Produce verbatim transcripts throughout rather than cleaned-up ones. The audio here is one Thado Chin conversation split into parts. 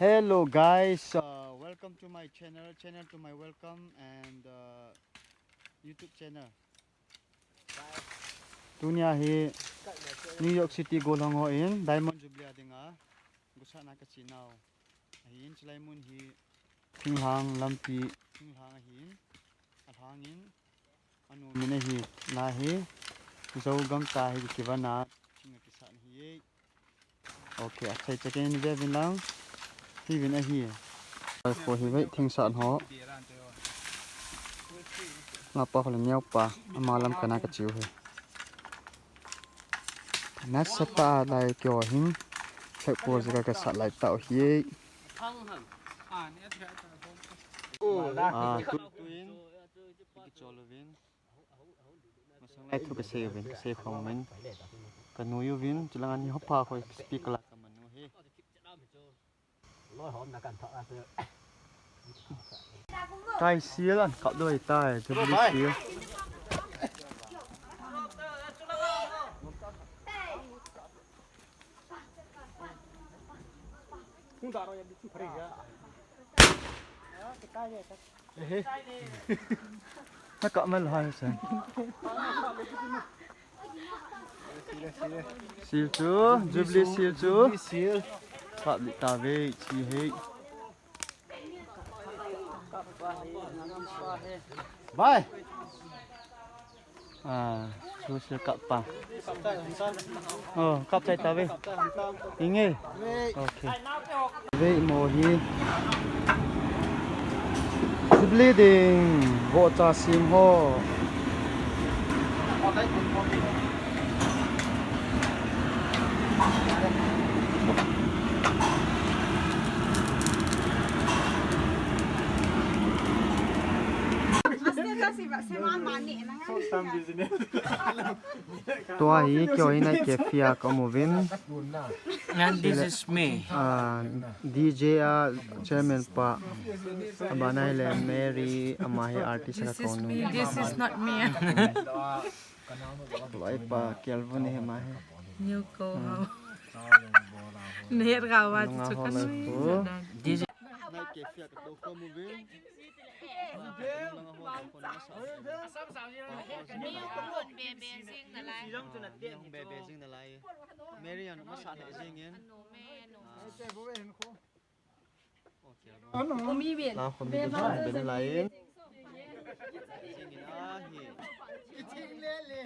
Hello guys, uh, welcome to my channel, channel to my welcome and uh, YouTube channel. Tunia hi New York City gollhang hon Diamond Jubilee a dinga gosahna kache nau ahin, chulai mun hi thinglhang lampi, thinglhang ahin, alhangin, anu min ahi, na hi, Zogam ta hi kivana, thing akisah ahi. Okay, achai chai kei ni ve vin lang. Hi vin ahi. Ai ko hi ve thing sah ho. Nga pa ko le miau pa, ama lam kana kache u hi. Nasa ta lai kyo hin. Thek po jika kasah lai tau hi. Ah, tu, tuin. Kichol uvin. Masang lai thu kasei uvin, kasei khom uvin. Kanu uvin, chulang ani hopa khoi speaker la kamanu hi. Tai sil an kap doi tai, tu bi sil. Na kap mal hai sen. Sil chu, Jubilee sil chu. Kap li ta ve, chi hei. Bye. Ah, chu sil kap pa. Oh, kap chai ta ve. Inge. Okay. Ve mo hi. Jubilee ding, vohcha sim ho. Tua hi kyo hi nai ke fia ka movin. And this is me. Ah, D J a chairman pa. Abana hi le Mary, ama hi artist ka kong nu. This is not me. Loi pa Kelvin hi ama hi. New ko ho. Ner ga wa chu ka nu. This is nai ke fia ka to ko movin. Mi hung bebe jing nalai. Mi hung bebe jing nalai. Mary an masa le jing in. Anu me, anu. Okay. Anu. Umi bin. Na khom bin, bebe jing nalai. Jing in ahi. Jing le le.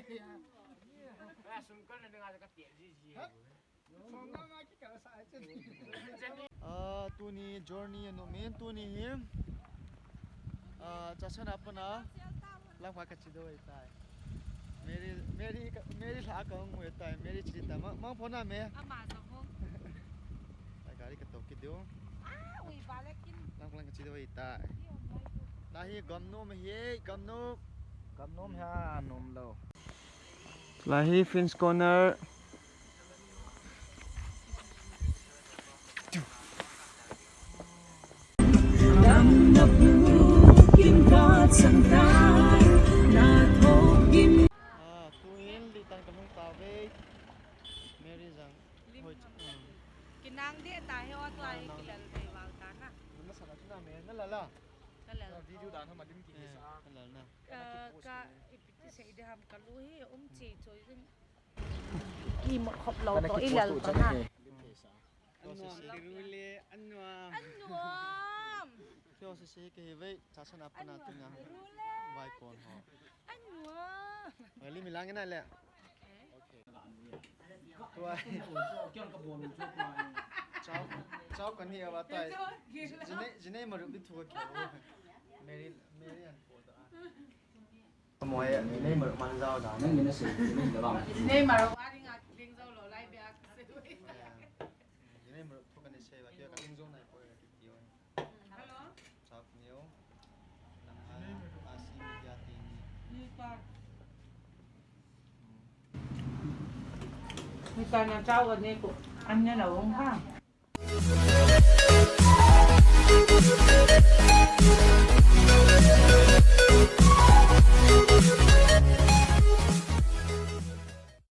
Ah, tuni journey anu min, tuni hi. Ah, chasan apana. Lang pa kachi do tai. Mary, Mary, Mary la ka ngui tai. Mary chi ta. Mang, mang phone na me. Ama sa mo. Ai gari ka to ki do. Ah, ui balekin. Lang lang kachi do tai. Lahi gamnom hi, gamnom. Gamnom ha nom lo. Lahi French Corner. Ah, tuin litan ka hung ta ve. Mary jang. Lim hoi ham. Kinang de ta he wa tlai kilal thei val ta na. Nasa na chu na me na la la. Kalal. Video dan ham lim ki sa. Kalal na. Ka, ka ipiti sei de ham kalu hi um chi choi jing. Ki mo khop lo to i lal to na. Rule, anuam. Anuam. Kyo se se ke hi ve, chasan apana tu na. Rule. Vai kon ho. Anuam. Vai li milang na le. Okay. Tua. Chao, chao kan hi ava tai. Jine, jine maru bi thu ka kyo. Mary, Mary an ko da. Mo e, nei maru man jao da. Nang ni na sei, ni da bang. Nei maru a ring a ring jao lo lai be a. Nei maru thu ka ni sei ba, kyo ka ring jao nai ko e ki kyo. Hello. Chak neo. Nang a, a si ni ya ti ni. Ni pa. Ni pa na chao ka ni ko. An ne na wong ha.